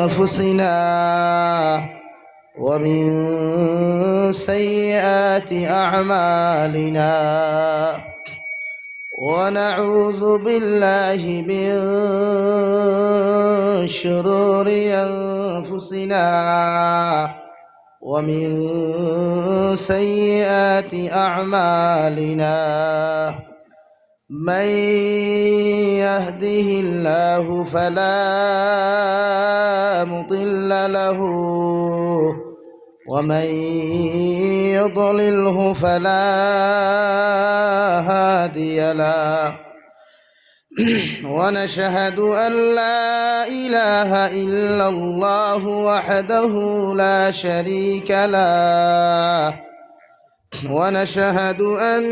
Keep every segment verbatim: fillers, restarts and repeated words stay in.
أنفسنا ومن سيئات أعمالنا، ونعوذ بالله من شرور أنفسنا ومن سيئات أعمالنا. من يهده الله فلا مضل له، ومن يضلله فلا هادي له. ونشهد أن لا إله إلا الله وحده لا شريك له، ونشهد أن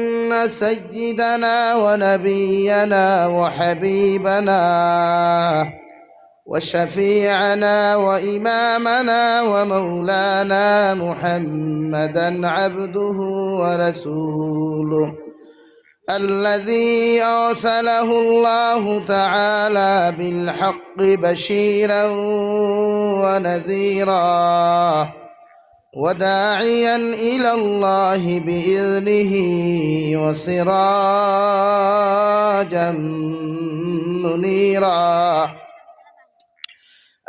سيدنا ونبينا وحبيبنا وشفيعنا وإمامنا ومولانا محمدا عبده ورسوله، الذي أرسله الله تعالى بالحق بشيرا ونذيرا، وداعيا إلى الله بإذنه وسراجا منيرا.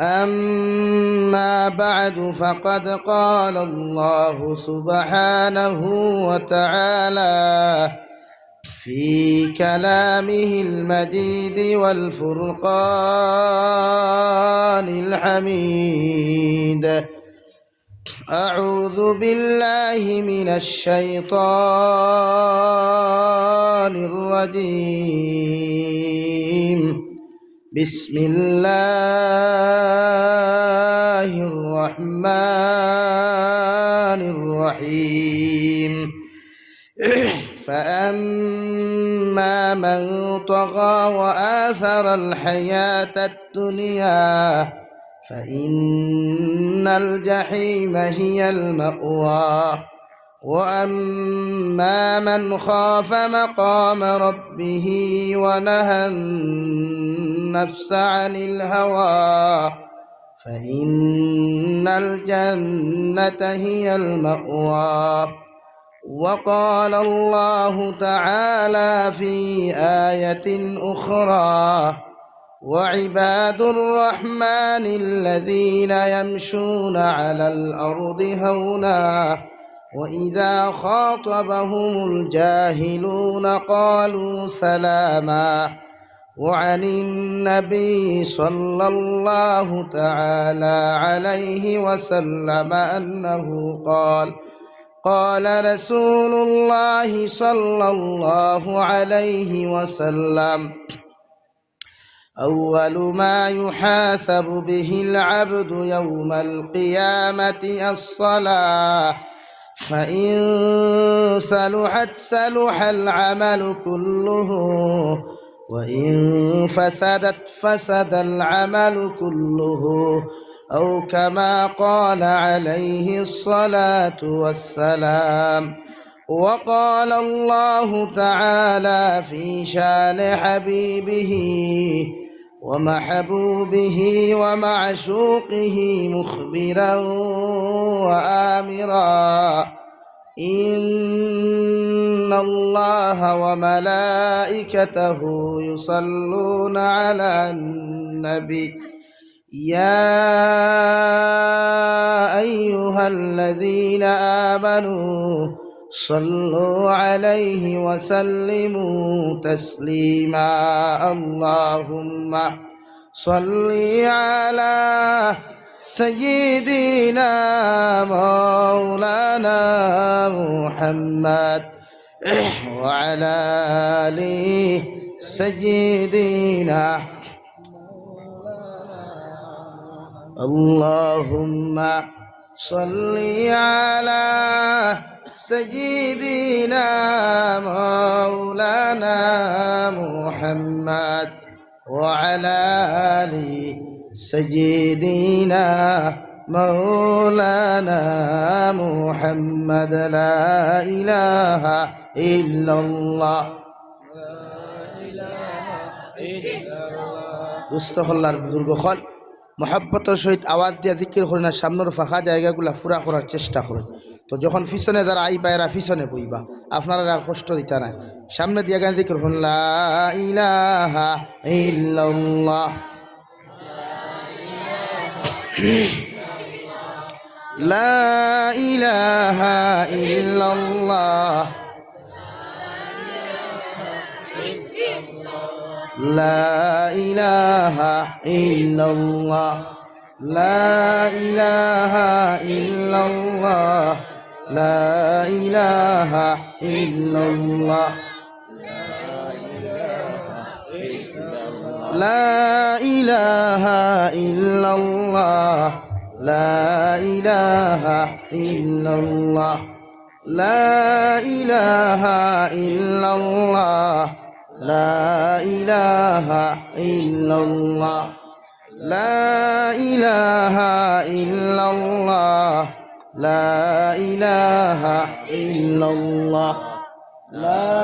أما بعد، فقد قال الله سبحانه وتعالى في كلامه المجيد والفرقان الحميد: أعوذ بالله من الشيطان الرجيم. بسم الله الرحمن الرحيم. فأما من طغى وآثر الحياة الدنيا فإن الجحيم هي المأوى. وأما من خاف مقام ربه ونهى النفس عن الهوى فإن الجنة هي المأوى. وقال الله تعالى في آية أخرى: وعباد الرحمن الذين يمشون على الأرض هونا وإذا خاطبهم الجاهلون قالوا سلاما. وعن النبي صلى الله تعالى عليه وسلم أنه قال: قال رسول الله صلى الله عليه وسلم: أول ما يحاسب به العبد يوم القيامة الصلاة، فإن صلحت صلح العمل كله، وإن فسدت فسد العمل كله، أو كما قال عليه الصلاة والسلام. وقال الله تعالى في شان حبيبه ومحبوبه ومعشوقه مخبرا وآمرا: إن الله وملائكته يصلون على النبي، يا أيها الذين آمنوا صلوا عليه وسلموا تسليما. اللهم صل على سيدنا مولانا محمد وعلى آل سيدنا. اللهم صل على سيدنا مولانا محمد وعلى آل سيدنا مولانا محمد. لا إله إلا الله. দুস্থ হল্লার বুজুর্গ অকল, মহব্বতর সহিত আওয়াজ দিয়া জিকির করইন আর সামনর ফাঁকা জায়গাগুলা পুরা করার চেষ্টা করইন। তো যখন পিছনে যারা আইবা, এরা পিছনে বইবা, আপনারারে আর কষ্ট দিতা নায়। সামনে দিয়া গান জিকির করইন, লা ইলাহা ইল্লাল্লাহ, লা ইলাহা ইল্লাল্লাহ, لا إله إلا الله، لا إله إلا الله، لا إله إلا الله، لا إله إلا الله، لا إله إلا الله. لا إله إلا الله، لا إله إلا الله، لا إله إلا الله، لا إله إلا الله، لا إله إلا الله، لا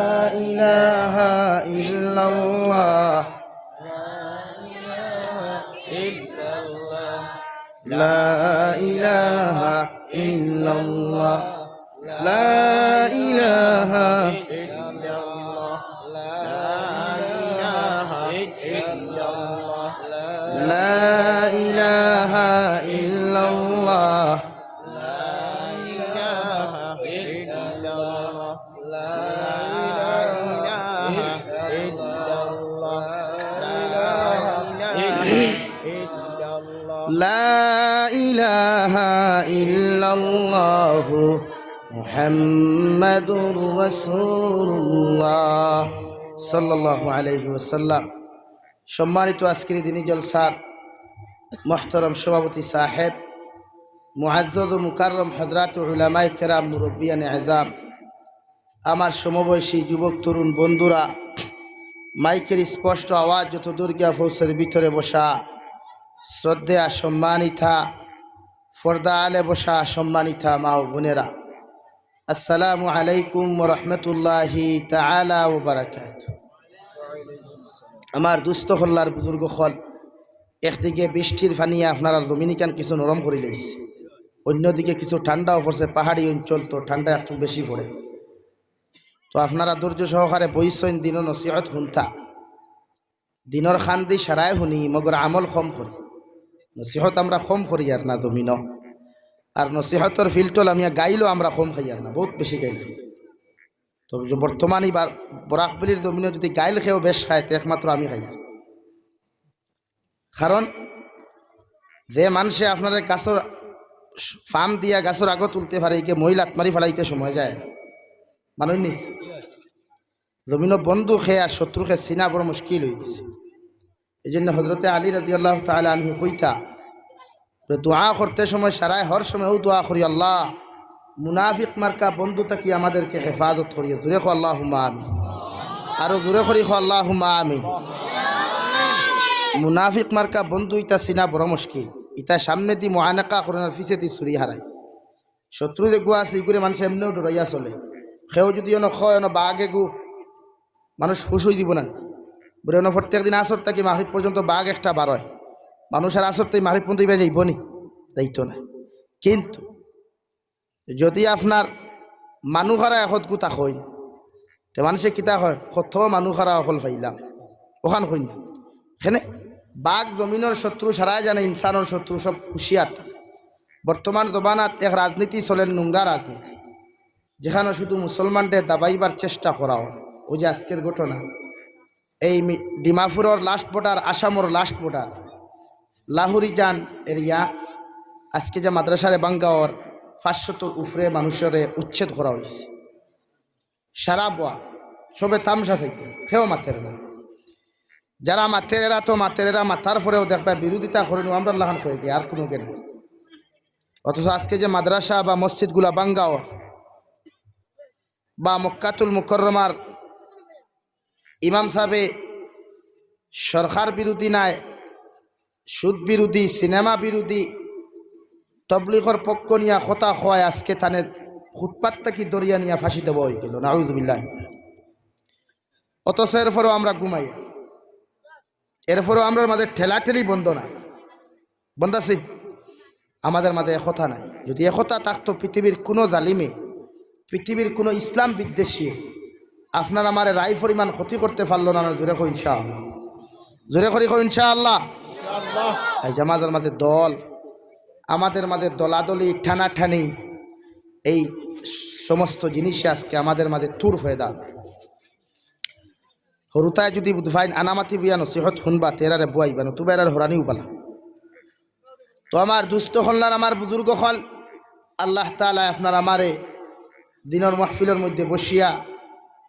إله إلا الله، لا إله إلا الله، لا إله إلا الله، لا إله إلا الله، لا إله إلا الله، لا إله إلا الله، لا إله إلا الله، لا إله إلا الله، محمد رسول الله، صلى الله عليه وسلم. সম্মানিত আজকের এই দিনী জলসার মুহতারাম সভাপতি সাহেব, মুআজ্জাজ ও মুকাররম হযরত উলামায়ে কেরাম, মুরব্বিয়ানে আযম, আমার সমবয়সী যুবক তরুণ বন্ধুরা, মাইকের স্পষ্ট আওয়াজ যত দূর গিয়া পৌঁছের ভিতরে বসা শ্রদ্ধেয়া সম্মানিতা, পর্দা আলে বসা সম্মানিতা মা ও বোনেরা, আসসালামু আলাইকুম ওয়া রাহমাতুল্লাহি তাআলা ওয়া বারাকাতুহু। আমার দুস্ত হল্লার বুজুর্গ হল, একদিকে বৃষ্টির পানিয়ে আপনারার জমিনিকান কিছু নরম করি লইছে, অন্যদিকে কিছু ঠান্ডাও পড়ছে, পাহাড়ি অঞ্চল তো ঠান্ডা একটু বেশি পড়ে। তো আপনারা ধৈর্য সহকারে বইছইন, দিনর নসিহত হুনতা। দিনর খান্দি সারায় হুনি, মগর আমল কম করি। নসিহত আমরা কম করিয়ার না জমিনো। আর নসিহতর ফিল্টল আমিয়া গাইলও আমরা কম খাইয়ার না, বহুত বেশি গাইল খাই। তো যে বর্তমানে বার-, বরাকবিলির জমিনো যদি গাইল খেয়েও বেশ খায়, তো একমাত্র আমি খাইয়ার। কারণ যে মানষে আপনারে গাছর ফাম দিয়া গাছর আগো তুলতে পারে, ইগে মই লাত মারি ফালাইতে সময় যায় না। মানইন নি? জমিনো বন্ধু খে আর শত্রু খে চিনা বড় মুশকিল অই গেছে। এই জন্য হযরতে আলী রাদিয়াল্লাহু তাআলা আনহু কইতা, যে দোয়া করতে সময় সারায় হর সময় ও দোয়া করি, "আল্লাহ, মুনাফিক মার্কা বন্ধু থাকি আমাদেরকে হেফাজত করিও।" জোরে কও, "আল্লাহুম্মা আমিন।" আরো জোরে করি কও, "আল্লাহুম্মা আমিন।" মুনাফিক মার্কা বন্ধু ইতা চিনা বড় মুশকিল। ইতা সামনেদি মুআনাকা করইন আর পিছেদি ছুরি হারায়। শত্রু যেগু আছে, ইগুরে মানুষ এমনেও ডরাইয়া চলে। কেউ যদি অনো কয়, "অনো বাঘ এগু", মানুষ হুশ অই দিব না। বলে, "অনো প্রত্যেক দিন আসর থাকি মাগরিব পর্যন্ত বাঘ একটা বারয়।" মানুষ আর আসর থাকি মাগরিব পর্যন্ত ইবা যাইব নি? যাইতো না। কিন্তু যদি আপনার মানু খারা একত গুতা কইন, তে মানষে কিতা কয়, "কত মানু খারা অকল পাইলাম", অখান কইন না। কেনে? বাঘ জমিনর শত্রু সারায় জানে, ইনসানর শত্রু সব হুঁশিয়ার থাকে। বর্তমান জমানাত এক রাজনীতি চলের, নোংরা রাজনীতি, যেখানো শুধু মুসলমানরে দাবাইবার চেষ্টা করা অয়। ওই যে আজকের ঘটনা, এই মি-, ডিমাপুরর লাস্ট বর্ডার, আসামর লাস্ট বর্ডার, লাহুরিজান এরিয়া, আজকে যে মাদ্রাসারে ভাঙ্গা অর, পাঁচশতর উপরে মানুষরে উচ্ছেদ করা অইছে। সারা বওয়া, সবে তামশা চাইতে, কেউ মাতের না। যারা মাতের এরা তো মাতের, এরা মাতার পরেও দেখবা বিরোধিতা করইন, ও আমরার লাখান কয়ে গিয়া আর কোনো জ্ঞান নেই। অথচ আজকে যে মাদ্রাসা বা মসজিদগুলা ভাঙ্গা অর, বা মক্কাতুল মুকাররমার ইমাম সাহেবে সরকার বিরোধী নায়, সুদ বিরোধী, সিনেমা বিরোধী, তবলিগর পক্ষ নিয়া কথা কওয়ায় আজকে তানে খুতবাত থাকি ধরিয়া নিয়া ফাঁসি দেওয়া অই গেল। নাউজুবিল্লাহ। অথচ এরপরেও আমরা ঘুমাই, এরপরেও আমরার মাঝে ঠেলাঠেলি বন্ধ না। বন্দাসি, আমাদের মাঝে একতা নাই। যদি একতা থাকতো, পৃথিবীর কোনো জালিমে, পৃথিবীর কোনো ইসলাম বিদ্বেষী আপনার আমারে রাই পরিমাণ ক্ষতি করতে পারলো না। জোরে কও ইনশাআল্লাহ, জোরে করি কও ইনশাআল্লাহ। এই যে আমাদের মাঝে দল, আমাদের মাঝে দলাদলি, টানাটানি, এই সমস্ত জিনিসে আজকে আমাদের মাঝে তুর পয়দা। হুরুতায় যদি বুঝ পাইন, আনামাতি বইয়া নসিহত হুনবা, তেরারে বুয়াইবা, নতুবা এরার হরানি উবালা। তো আমার দুস্ত অকল আর আমার বুজুর্গ অকল, আল্লাহ তাআলায় আপনার আমারে দিনর মাহফিলর মধ্যে বসিয়া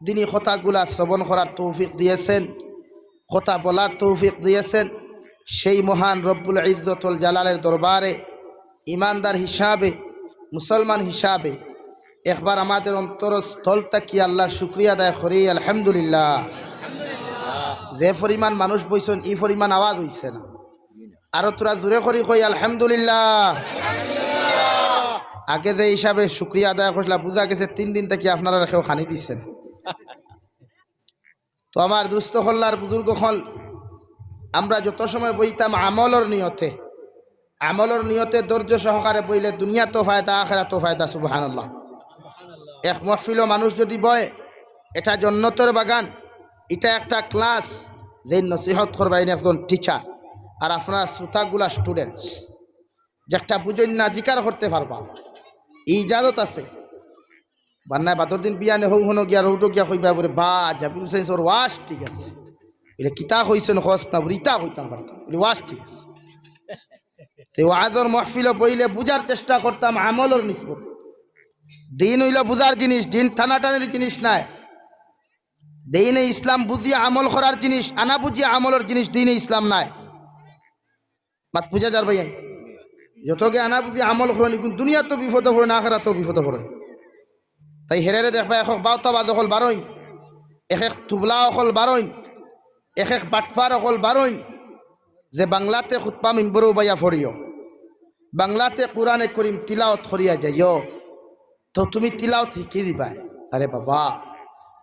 দিনী কথাগুলা শ্রবণ করার তৌফিক দিয়েছেন, কথা বলার তৌফিক দিয়েছেন। সেই মহান রব্বুল ইজ্জতুল জালালের দরবারে ইমানদার হিসাবে, মুসলমান হিসাবে একবার আমাদের অন্তরস্থল থাকি আল্লাহর শুকরিয়া আদায় করি, আলহামদুলিল্লাহ। যে পরিমাণ মানুষ বইছেন, এই পরিমাণ আওয়াজ হইছে না। আরো তোরা জোরে করি কই, আলহামদুলিল্লাহ। আগে যে হিসাবে শুকরিয়া আদায় করছিলাম, বুঝা গেছে তিন দিন থাকি আপনারা কেউ খানি দিচ্ছেন। তো আমার দুস্ত অকল আর বুজুর্গ অকল, আমরা যত সময় বইতাম আমলর নিয়তে, আমলর নিয়তে ধৈর্য সহকারে বইলে দুনিয়াতও ফায়দা, আখেরাতও ফায়দা। সুবহানাল্লাহ। এক মহফিলো মানুষ যদি বয়, এটা জন্নতর বাগান, এটা একটা ক্লাস, যে নসিহত করবা ইনি একজন টিচার, আর আপনারা শ্রোতাগুলা স্টুডেন্টস, যে একটা বুঝইন না জিকার করতে পারবা, এই ইজাজত আছে। বান্নায় বাদর দিন বিয়ানে হউ হনো গিয়া রৌটো গিয়া কইবা বলে, "বা, জাবির হুসেন সর ওয়াজ ঠিক আছে।" বলে, "কিতা কইছেন কস না?" বলে, "ইতা কইতাম পারতাম।" বলে, "ওয়াজ ঠিক আছে।" তে ওয়াজর মহফিলো বইলে বুঝার চেষ্টা করতাম আমলর নিসবতে। দিন হইল বুঝার জিনিস, দিন টানাটানির জিনিস নায়। দিনে ইসলাম বুঝিয়া আমল করার জিনিস, আনা বুঝিয়া আমলর জিনিস দিনে ইসলাম নায়। মাত বুঝা যার ভাই? যত গে আনা বুঝি আমল করেন, কিন্তু দুনিয়াত তো বিপদে পড়েন, আখেরাত তো বিপদে পড়েন। তাই হেরেরে দেখবা, এক এক বাউতাবাজ অকল বারইন, এক এক তুবলা অকল বারইন, এক এক বাটপার অকল বারইন, যে বাংলাতে খুতবা মিম্বরো বাইয়া ফড়িও, বাংলাতে কোরআনে করিম তিলাওত করিয়া যাইও, তো তুমি তিলাওত হিকি দিবায়। আরে বাবা,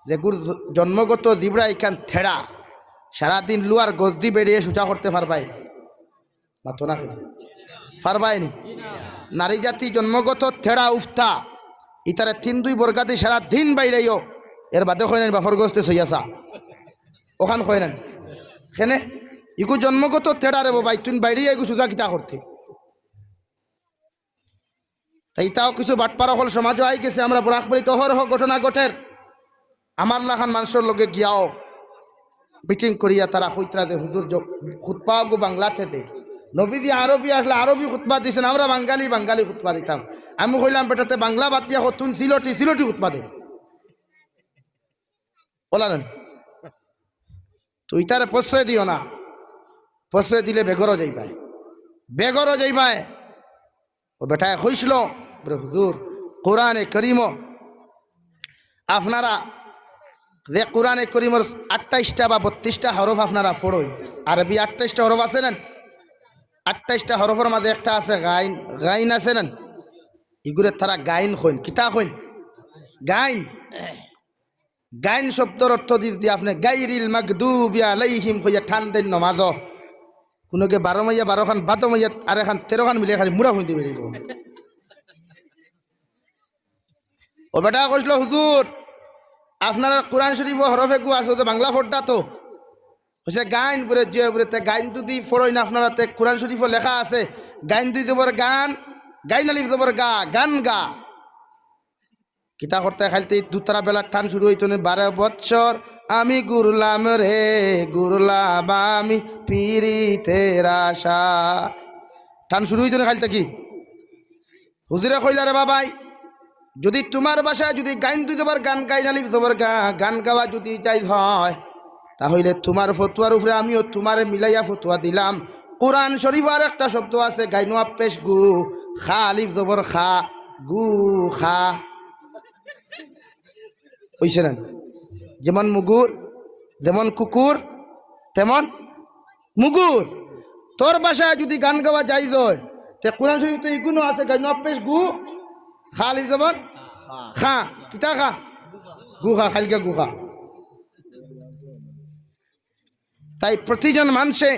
যেগুর জ-, জন্মগত জিবড়া ইখান থেড়া, সারাদিন লুয়ার গজদি বেড়িয়ে সোজা করতে পারবায়? মাতো না কেনে? পারবায় নি? নারী জাতি জন্মগত থেড়া উফতা, ইতারে তিন দুই বর্গাদি সারা দিন বাইরাইও, এর বাদে কইন বাফর গস্তে সইয়াছা। ওখান কইন কেনে? ইগু জন্মগত থেড়া রে বাবা, তুই বাইরে ইগু সুজা কিতা করতে? তাই ইতাও কিছু বাটপার অকল সমাজও আই গেছে, আমরা বরাক বাড়িত অহরহ ঘটনা ঘটের। আমার লাখান মানুষর লগে গিয়াও মিটিং করিয়া তারা কইতরা যে, "হুজুর, জ-, খুতবা গো বাংলাতে দে।" নবীজি আরবি আসলে আরবি খুতবা দিছেন, আমরা বাঙালি, বাঙালি খুতবা দিতাম। আমি কইলাম, "বেটাতে বাংলা বাদ দিয়া কতুন সিলটি, সিলটি খুতবা দে।" ওলা নেন। তো ইতারে প্রশ্রয় দিও না, প্রশ্রয় দিলে বেগরও যাইবায়, বেগরও যাইবায়। ও বেটায় কইছিল, বলে, "হুজুর, কোরআনে করিম, আপনারা যে কোরআনে করিমর আটাইশটা বা বত্রিশটা হরফ আপনারা পড়ইন, আরবি আটাইশটা হরফ আছে না? আটাইশটা হরফর মাঝে একটা আছে গাইন, গাইন আছে না? ইগুরে তারা গাইন কইন, কিতা কইন? গাইন।" গাইন শব্দর অর্থ যদি আপনে গাইরিল মাগদুবি আলাইহিম কইয়া টান দেন নমাজো, কুনুগে বারো মাইয়া বারো খান, বাদো মাইয়া আরে খান, তেরো খান মিলে খালি মুড়া হুঁদি বেরিব। ও বেটা কইছিল, "হুজুর, আপনারা কোরআন শরীফ হরফ এগু আছে, তো বাংলা ফোরতা তো?" কইছে, "গাইন।" বুলে, "জি।" বুলে, "তে গাইন যদি ফোরইন আপনারা, তে কোরআন শরীফ লেখা আছে, গাইন দুই জবর গান, গাইন আলিফ জবর গা, গান গা।" কিতা করতে খাইলতে দুতারা বেলা টান শুরু হইতো না, "বারো বৎসর আমি ঘুরলাম রে, ঘুরলাম আমি পিরিতের আশা।" টান শুরু হইতো না খাইলতে কি? হুজুরে কইলা, "রে বাবাই, যদি তোমার ভাষায় যদি গাইন দুই জবর গান, গাইন আলিফ জবর গা, গান গাওয়া যদি জায়েজ হয়, তাহলে তোমার ফতোয়ার উপরে আমিও তোমারে মিলাইয়া ফতোয়া দিলাম। কোরআন শরীফ আর একটা শব্দ আছে, গাইন ওয়াও পেশ গু, খা আলিফ জবর খা, গু খা।" হইছে না? যেমন মুগুর, যেমন কুকুর, তেমন মুগুর। তোর ভাষায় যদি গান গাওয়া জায়েজ হয়, তে কোরআন শরীফ তো ইগুনো আছে, গাইন ওয়াও পেশ গু, খা আলিফ জবর খা, কিতা খা? গু খা, খাইলগা গু খা। তাই প্রতিজন মানষে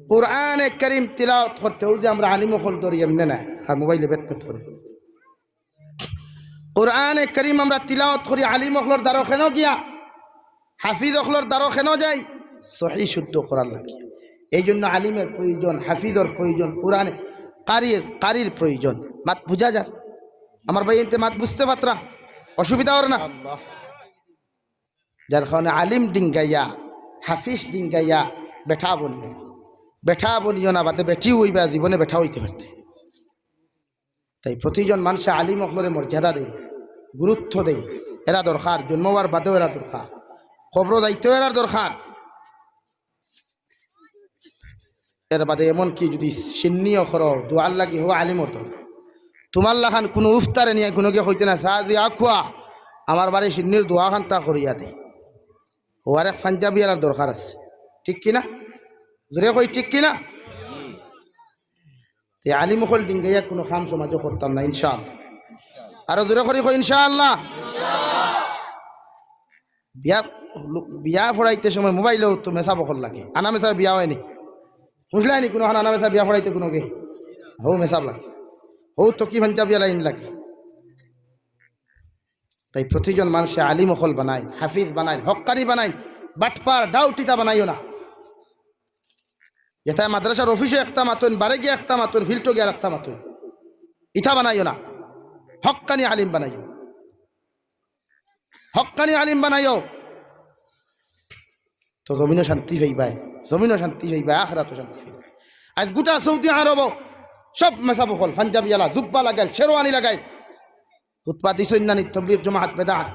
কোরআনে করিম তিলাওয়াত করতে অউ যে আমরা আলিম অকল ধরি এমনে না, আর মোবাইলে বেত বেত করি। কোরআনে করিম আমরা তিলাওয়াত করি আলিম অকলর দ্বারো কেনো গিয়া, হাফিজ অকলর দ্বারো কেনো যাই, সহি শুদ্ধ করার লাগি। এই জন্য আলিমের প্রয়োজন, হাফিজর প্রয়োজন, কোরআনে কারির, কারির প্রয়োজন। মাত বুঝা যায়? আমার ভাই, এনতে মাত বুঝতে পাররা? অসুবিধা অর না? যার কারণে আলিম ডিঙ্গাইয়া, হাফিজ ডিঙ্গাইয়া বেটা বনিও না। বেটা বনিও না, বাদে বেটিও অইবা, জীবনে বেটা অইতে পারতে। তাই প্রতিজন মানষে আলিম অকলরে মর্যাদা দেইন, গুরুত্ব দেইন। এরা দরকার, জন্ম অওয়ার বাদেও এরা দরকার, কবরো যাইতেও এরার দরকার। এর বাদে এমনকি যুদি শিন্নিও করো, দোয়ার লাগি হো আলিমর দরকার। তুমার লাখান কুনু উফতারে নিয়া কুনুগিয়ে কইতে না, "চা দিয়া খুয়া, আমার বাড়ি শিন্নির দোয়া খান্তা করিয়া দে।" অউ আরেক পাঞ্জাবিআলার দরকার আছে, ঠিক কি না? জোরে কই, ঠিক কি না? তে আলিম অকল ডিঙ্গাইয়া কুনু কাম সমাজো করতাম না, ইনশাআল্লাহ। আরো জোরে করি কই, ইনশাআল্লাহ। বিয়া, বিয়া পড়াইতে সময় মোবাইলো তো মেসাব অকল লাগে। আনা মেসাব বিয়া অয়নি। বুঝলায়নি কুনুখান আনা মেসাব বিয়া পড়াইতে কুনুগিয়ে? হউ মেসাব লাগে। হউ তো কি পাঞ্জাবিআলা ইন লাগে। তাই প্রতিজন মানষে আলিম অকল বানাইন, হাফিজ বানাইন, হক্কানি বানাইন, বাটপার, ডাউট ইতা বানাইও না। যেতায় মাদ্রাসার অফিসো একটা মাতইন, বারে গিয়া একটা মাতইন, ফিল্ডো গিয়া একটা মাতইন, ইতা বানাইও না। হক্কানি আলিম বানাইও, হক্কানি আলিম বানাইও। তো জমিনো শান্তি পাইবায়, জমিনো শান্তি পাইবায়, আখেরাতো শান্তি পাইবায়। আইজ গুটা সৌদি আরবো সব মেসাব অকল পাঞ্জাবিআলা, জুব্বা লাগাইল, শেরওয়ানি লাগাইল, খুতবা দিছইন নানি, তবলিগ জমাত বেদাত,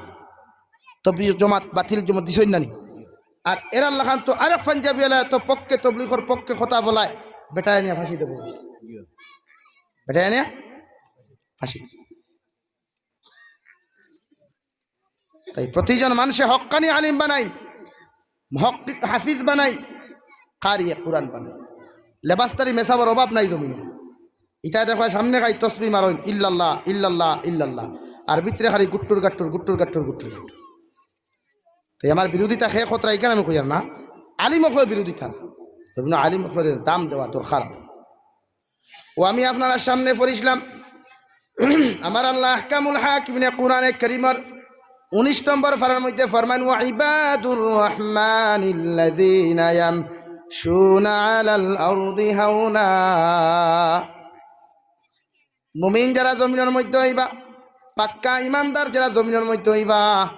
তবলিগ জমাত বাতিল জমাত দিছইন নানি। আর এরার লাখান তো আরেক পাঞ্জাবিআলা তো পক্ষে, তবলিগর পক্ষে কথা বলায়, বেটায় নিয়া ফাঁসি দেবো, বেটায় নিয়া ফাঁসি দেবো। তাই প্রতিজন মানষে হক্কানি আলিম বানাইন, মুহাক্কিক হাফিজ বানাইন, কারিয়ে কোরআন বানাইন। লেবাসদারি মেসাবর অভাব নাই জমিনো। ইতায় দেখবায় সামনে খালি তসবি মারইন, ইল্লাল্লাহ, ইল্লাল্লাহ, ইল্লাল্লাহ। আর ভিতরে খালি গুট্টুর গাট্টুর, গুট্টুর গাট্টুর, গুট্টুর গাট্টুর। তাই আমার বিরোধিতা হে খতরা ইখান আমি কইয়ার না, আলিম অকলর বিরোধিতা না। জমিনো আলিম অকলরে দাম দেওয়া দরকার। ও আমি আপনারার সামনে পড়ছিলাম, আমার আল্লাহ আহকামুল হাকিমিনে কোরআনে করিমর উনিশ নম্বর পারার মধ্যে ফরমাইন, "ওয়া ইবাদুর রহমানিল্লাযীনা ইয়ামশুনা আলাল আরদি হাওনা।" মুমিন যারা জমিনর মধ্যে অইবা, পাক্কা ইমানদার যারা জমিনর মধ্যে অইবা,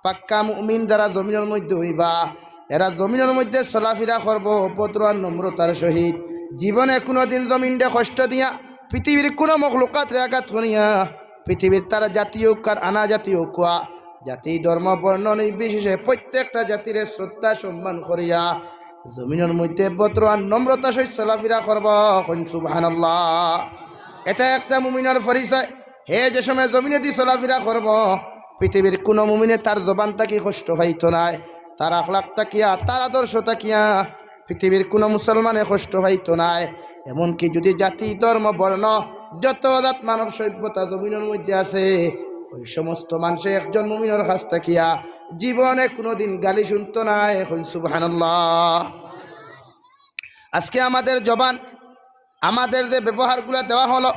পাক্কা মুমিন যারা জমিনর মধ্যে অইবা, এরা জমিনর মধ্যে চলাফিরা করবো ভদ্র আর নম্রতার সহিত। জীবনে কুনুদিন জমিনরে কষ্ট দিয়া, পৃথিবীর কুনু মখলুকাতরে আঘাত করিয়া, পৃথিবীর তারা জাতি অউক আর আনা জাতি অউক, জাতি, ধর্ম, বর্ণ নির্বিশেষে প্রত্যেকটা জাতিরে শ্রদ্ধা সম্মান করিয়া জমিনর মধ্যে ভদ্র আর নম্রতার সহিত চলাফিরা করবো। কইন সুবহানাল্লাহ। এটা একটা মুমিনর পরিচয়। হে যে সময় জমিনেদি চলাফিরা করবো, পৃথিবীর কুনু মুমিনে তার জবান থাকি কষ্ট পাইতো নায়, তার আখলাক থাকিয়া, তার আদর্শ থাকিয়া পৃথিবীর কুনু মুসলমানে কষ্ট পাইতো নায়। এমনকি যুদি জাতি, ধর্ম, বর্ণ, যত জাত মানব সভ্যতা জমিনর মধ্যে আছে, ওই সমস্ত মানষে একজন মুমিনর কাছ থাকিয়া জীবনে কুনুদিন গালি শুনতো নায়। কইন সুবহানাল্লাহ। আজকে আমাদের জবান, আমাদের যে ব্যবহারগুলা দেওয়া হলো,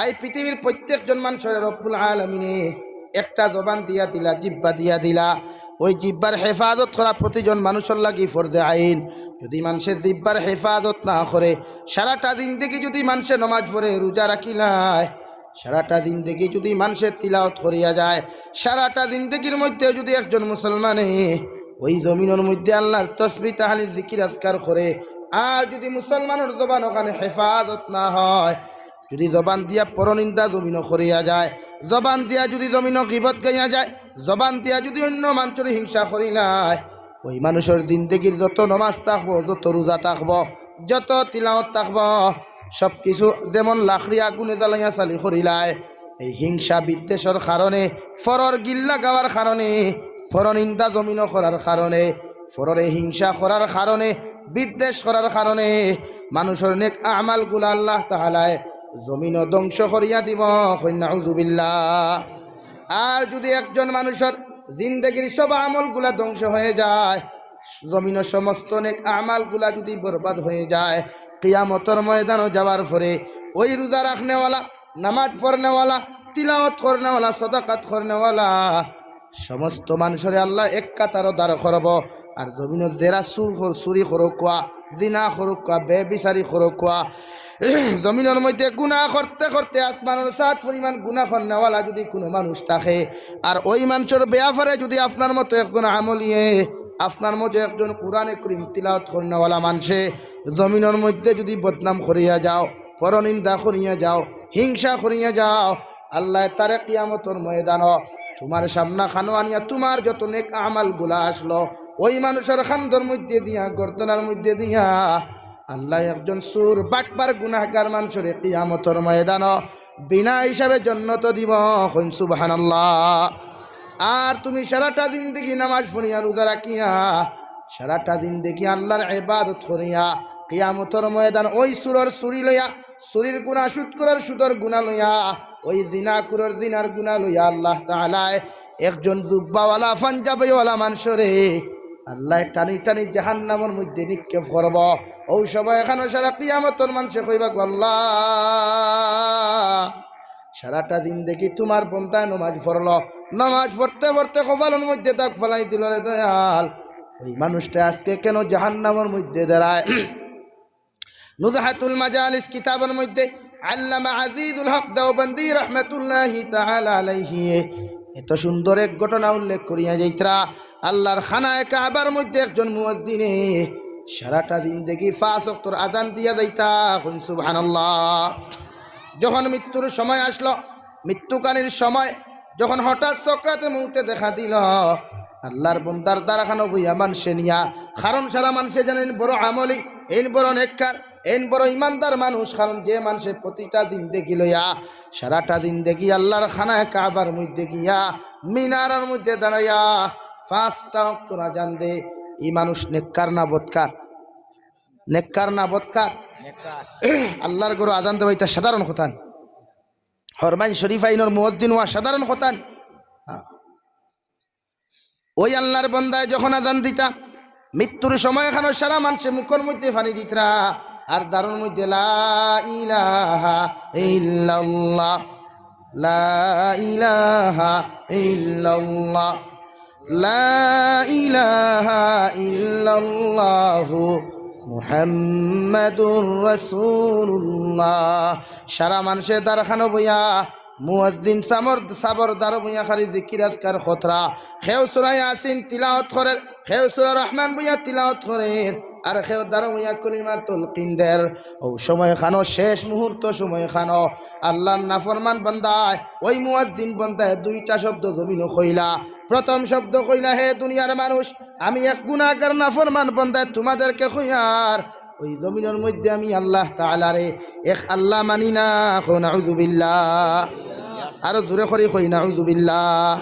এই পৃথিবীর প্রত্যেকজন মানষরে রব্বুল আলামিনে একটা জবান দিয়া দিলা, জিব্বা দিয়া দিলা। ওই জিব্বার হেফাজত করা প্রতিজন মানষর লাগি ফরজে আইন। যুদি মানষে জিব্বার হেফাজত না করে, সারাটা জিন্দেগি যুদি মানষে নমাজ পড়ে, রোজা রাখিলায়, সারাটা জিন্দেগি যুদি মানষে তিলাওত করিয়া যায়, সারাটা জিন্দেগির মধ্যে যুদি একজন মুসলমানে ওই জমিনর মধ্যে আল্লাহর তসবি, তাহলিল, জিকির, আজকার করে, আর যুদি মুসলমানর জবান ওখানে হেফাজত না হয়, যুদি জবান দিয়া পরনিন্দা জমিনো করিয়া যায়, জবান দিয়া যুদি জমিনো গিবত গাইয়া যায়, জবান দিয়া যুদি অন্য মানষর হিংসা করিলায়, ওই মানষর জিন্দেগির যত নমাজ থাকবো, যত রোজা থাকবো, যত তিলাওত থাকবো, সব কিছু যেমন লাকড়ি আগুনে জ্বালাইয়া ছালি করিলায়, এই হিংসা বিদ্বেষর কারণে, পরর গিল্লা গাওয়ার কারণে, পরনিন্দা জমিনো করার কারণে, পররে হিংসা করার কারণে, বিদ্বেষ করার কারণে মানষর নেক আমালগুলা আল্লাহ তাআলায় জমিনো ধ্বংস করিয়া দিবো। কইন নাউজুবিল্লাহ। আর যুদি একজন মানষর জিন্দেগির সব আমলগুলা ধ্বংস হয়ে যায়, জমিনর সমস্ত নেক আমালগুলা যুদি বরবাদ হয়ে যায়, কিয়ামতর ময়দানো যাওয়ার পরে ওই রোজা রাখনেওয়ালা, নামাজ পড়নেওয়ালা, তিলাওয়াত করনেওয়ালা, সদাকাত করনেওয়ালা সমস্ত মানষরে আল্লায় এক কাতারো দাঁড় করবো। আর জমিনর যেরা চুর কর-, চুরি করউক্কা, জিনা করউক্কা, বেবিচারি করউক্কা, জমিনর মধ্যে গুনা করতে করতে আসমানর সাত পরিমাণ গুনা করনেওয়ালা যুদি কুনু মানুষ থাকে, আর ওই মানষর বেয়াপারে যুদি আপনার মতো একজন আমলিয়ে, আপনার মতো একজন কোরআনে করিম তিলাওয়াত করনেওয়ালা মানষে জমিনর মধ্যে যুদি বদনাম করিয়া যাও, পরনিন্দা করিয়া যাও, হিংসা করিয়া যাও, আল্লায় তারে কিয়ামতর ময়দানো তুমার সামনা খানো আনিয়া তুমার যত নেক আমালগুলা আছলো, ওই মানষর কান্দর মধ্যে দিয়া, গর্দনার মধ্যে দিয়া, আল্লায় একজন চুর, বাটপার, গুনাগার মানষরে কিয়ামতর ময়দানো বিনা হিসাবে জন্নত দিবো। কইন সুবহানাল্লাহ। আর তুমি সারাটা জিন্দেগি নামাজ পড়িয়া, রোজা রাখিয়া, সারাটা জিন্দেগি আল্লার ইবাদত করিয়া, কিয়ামতর ময়দান ওই চুরর চুরি লইয়া, চুরির গুনা, সুদখোরর সুদর গুনা লইয়া, ওই জিনাখোরর জিনার গুনা লইয়া আল্লাহ তাআলায় একজন জুব্বাওয়ালা, পাঞ্জাবিওয়ালা মানষরে আল্লায় টানি টানি জাহান্নামর মধ্যে নিক্ষেপ করবো। অউ সময় খানো সারা কিয়ামতর মানষে কইবা, "গো আল্লাহ, সারাটা জিন্দেগি তুমার বন্দায় নমাজ পড়লো, নমাজ পড়তে পড়তে কপালর মধ্যে দাগ ফালাই দিলো রে দয়াল।" ওই মানুষটা আজকে কেন জাহান্নামর মধ্যে দাঁড়ায়? নুজহাতুল মাজালিস কিতাবর মধ্যে আল্লামা আজিজুল হক দেওবন্দি রহমতুল্লাহি তাআলা আলাইহি এত সুন্দর এক ঘটনা উল্লেখ করিয়া যাইতরা। আল্লার খানায়ে কাবার মধ্যে একজন মুয়াজ্জিনে সারাটা জিন্দেগি পাঁচ ওয়াক্তর আজান দিয়া যাইতা। কইন সুবহানাল্লাহ। যখন মৃত্যুর সময় আছলো, মৃত্যুকালীন সময় যখন হঠাৎ সকরাতে মউতে দেখা দিলো, আল্লার বন্দার দারখানো বইয়া মানষে নিয়া, কারণ সারা মানষে জানে এইন বড় আমলি, এইন বড় নেককার, এইন বড় ইমানদার মানুষ, কারণ যে মানষে প্রতিটা জিন্দেগি লইয়া, সারাটা জিন্দেগি আল্লার খানায়ে কাবার মধ্যে গিয়া, মিনারার মধ্যে দাঁড়াইয়া, পাঁচটা ওয়াক্তর আজান দে, ই মানুষ নেককার না বদকার? নেককার না বদকার? আল্লার ঘরো আজান দেওয়া ইটা সাধারণ কথা নি? হরমাইন শরীফ আইনর মুয়াজ্জিন অওয়া সাধারণ কথা নি? হ্যাঁ। ওই আল্লার বন্দায় যখন আজান দিতা, মৃত্যুর সময় খানো সারা মানষে মুখর মধ্যে পানি দিতরা, আর দারর মধ্যে লা ইলাহা ইল্লাল্লাহ, লা ইলাহা ইল্লাল্লাহ, লা ইলাহা ইল্লাল্লাহু মুহাম্মাদুর রাসূলুল্লাহ। সারা মানষে দারখানো বইয়া মুয়াজ্জিন সামর-, সাবর দারো বইয়া খালি জিকির আজকার করতরা। কেউ সূরা ইয়াসিন তিলাওয়াত করের, কেউ সূরা রহমান বইয়া তিলাওয়াত করের, আর কেউ দারো বইয়া কলিমা তলকিন দের। অউ সময় খানো, শেষ মুহূর্ত সময় খানো, আল্লার নাফরমান বন্দায়, ওই মুয়াজ্জিন বন্দায় দুইটা শব্দ জমিনো কইলা। প্রথম শব্দ কইলা, "হে দুনিয়ার মানুষ, আমি এক গুনাগার নাফরমান বন্দায় তুমাদেরকে কইয়ার, ওই জমিনর মধ্যে আমি আল্লাহ তাআলারে এক আল্লাহ মানি না।" কও নাউজুবিল্লাহ। আরো জোরে করি কই নাউজুবিল্লাহ।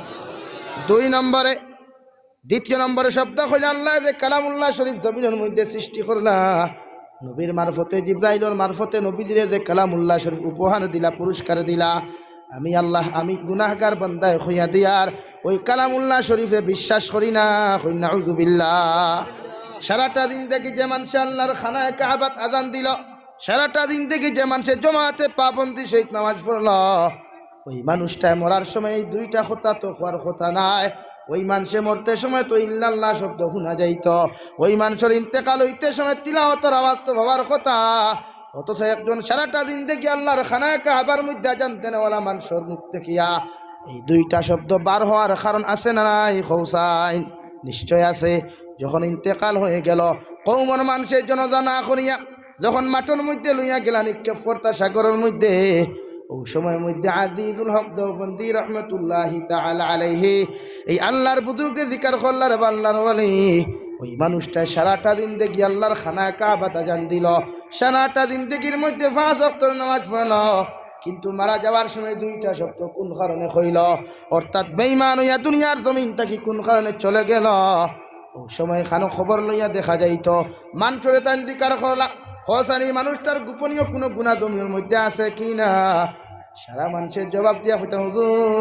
দুই নম্বরে, দ্বিতীয় নম্বরে শব্দ কইলা, আল্লায় যে কালামুল্লাহ শরীফ জমিনর মধ্যে সৃষ্টি করলা, নবীর মারফতে, জিব্রাইলর মারফতে নবীজিরে যে কালামুল্লাহ শরীফ উপহার দিলা, পুরস্কার দিলা, আমি আল্লাহ, আমি গুনাহগার বান্দায় কইয়া দিয়ার ওই কালামুল্লাহ শরীফরে বিশ্বাস করি না। কই নাউজুবিল্লাহ। সারাটা জিন্দেগি যে মানষে আল্লার খানায়ে কাবাত আজান দিলো, সারাটা জিন্দেগি যে মানষে জমাতে পাবন্দি সহিত নামাজ পড়লো, ওই মানুষটায় মরার সময় এই দুইটা কথা তো কওয়ার কথা নায়। ওই মানষে মরতে সময় তো ইল্লাল্লাহ শব্দ হুনা যাইতো, ওই মানষর ইন্তেকাল অইতে সময় তিলাওয়াতর আওয়াজ তো হওয়ার কথা। অথচ একজন সারাটা জিন্দেগি আল্লার খানায়ে কাবার মধ্যে আজান দেনেওয়ালা মানষর মুখ থাকিয়া এই দুইটা শব্দ বার হওয়ার কারণ আছে না নাই? কও চাইন, নিশ্চয় আছে। যখন ইন্তেকাল হয়ে গেল, কওমর মানষে জানাজা না করিয়া যখন মাঠর মধ্যে লইয়া গেলা নিক্ষেপ করতা সাগরর মধ্যে, অউ সময়র মধ্যে আজিজুল হক দেওবন্দি রহমতুল্লাহি তাআলা আলাইহি এই আল্লার বুজুর্গে জিকার করলা রে, আল্লার ওলি, ওই মানুষটায় সারাটা জিন্দেগি আল্লার খানায়ে কাবাত আজান দিলো, সারাটা জিন্দেগির মধ্যে পাঁচ ওয়াক্তর নামাজ পড়লো, কিন্তু মারা যাওয়ার সময় দুইটা শব্দ কোন কারণে কইলো? অর্থাৎ বেঈমান অইয়া দুনিয়ার জমিন থাকি কোন কারণে চলে গেলো? অউ সময় খানো খবর লইয়া দেখা যাইতো, মানষরে তাইন জিকার করলা, কও চাইন ই মানুষটার গোপনীয় কুনু গুনা জমিনর মধ্যে আছে কি না? সারা মানষে জবাব দিয়া কইতা, হুজুর,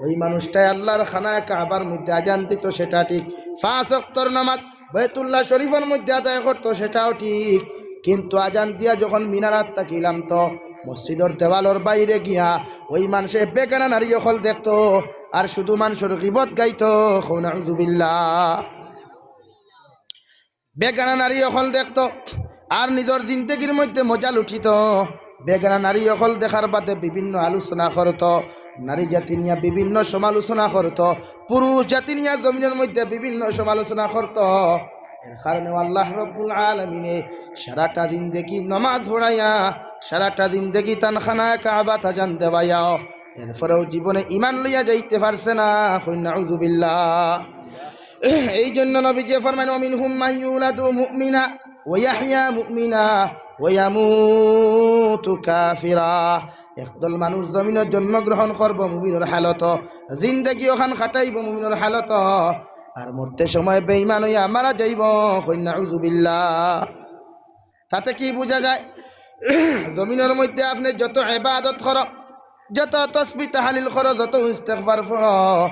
ওই মানুষটায় আল্লাহর খানায় কাবার মধ্যে আজান দিত, সেটা ঠিক। পাঁচ ওয়াক্তর নামাজ বাইতুল্লাহ শরীফর মধ্যে আদায় করতো, সেটাও ঠিক। কিন্তু আজান দিয়া যখন মিনারাত থাকি লামতো, মসজিদর দেওয়ালর বাইরে গিয়া ওই মানষে বেগানা নারী অকল দেখতো, আর শুধু মানষর গিবত গাইতো। কও নাউজুবিল্লাহ। বেগানা নারী অকল দেখতো, আর নিজর জিন্দেগির মধ্যে মজা লুটিতো। বেগানা নারী অকল দেখার বাদে বিভিন্ন আলোচনা করতো, নারী জাতি নিয়া বিভিন্ন সমালোচনা করতো, পুরুষ জাতি নিয়া জমিনর মধ্যে বিভিন্ন সমালোচনা করতো। এর কারণে আল্লাহ রব্বুল আলামিনে সারাটা জিন্দেগি নমাজ পড়াইয়া, সারাটা জিন্দেগি তান খানায় কাবাত আজান দেওয়াইয়াও, এরপরেও জীবনে ইমান লইয়া যাইতে পারছে না। কইন নাউজুবিল্লাহ। এই জন্য নবীজি ফরমাইন, "ওয়া মিনহুম মান ইউলাদু মুমিনা ওয়া ইয়াহইয়া মুমিনা ওয়া ইয়ামুতু কাফিরা।" একদল মানুষ জমিনো জন্মগ্রহণ করবো মুমিনর হালতো, জিন্দেগি অখান কাটাইবো মুমিনর হালতো, আর মরতে সময় বেঈমান অইয়া মারা যাইবো। কইন নাউজুবিল্লাহ। তাতে কি বুঝা যায়? জমিনর মধ্যে আপনে যত ইবাদত করো, যত তসবিহ তাহলিল করো, যত ইস্তেগফার পড়ো,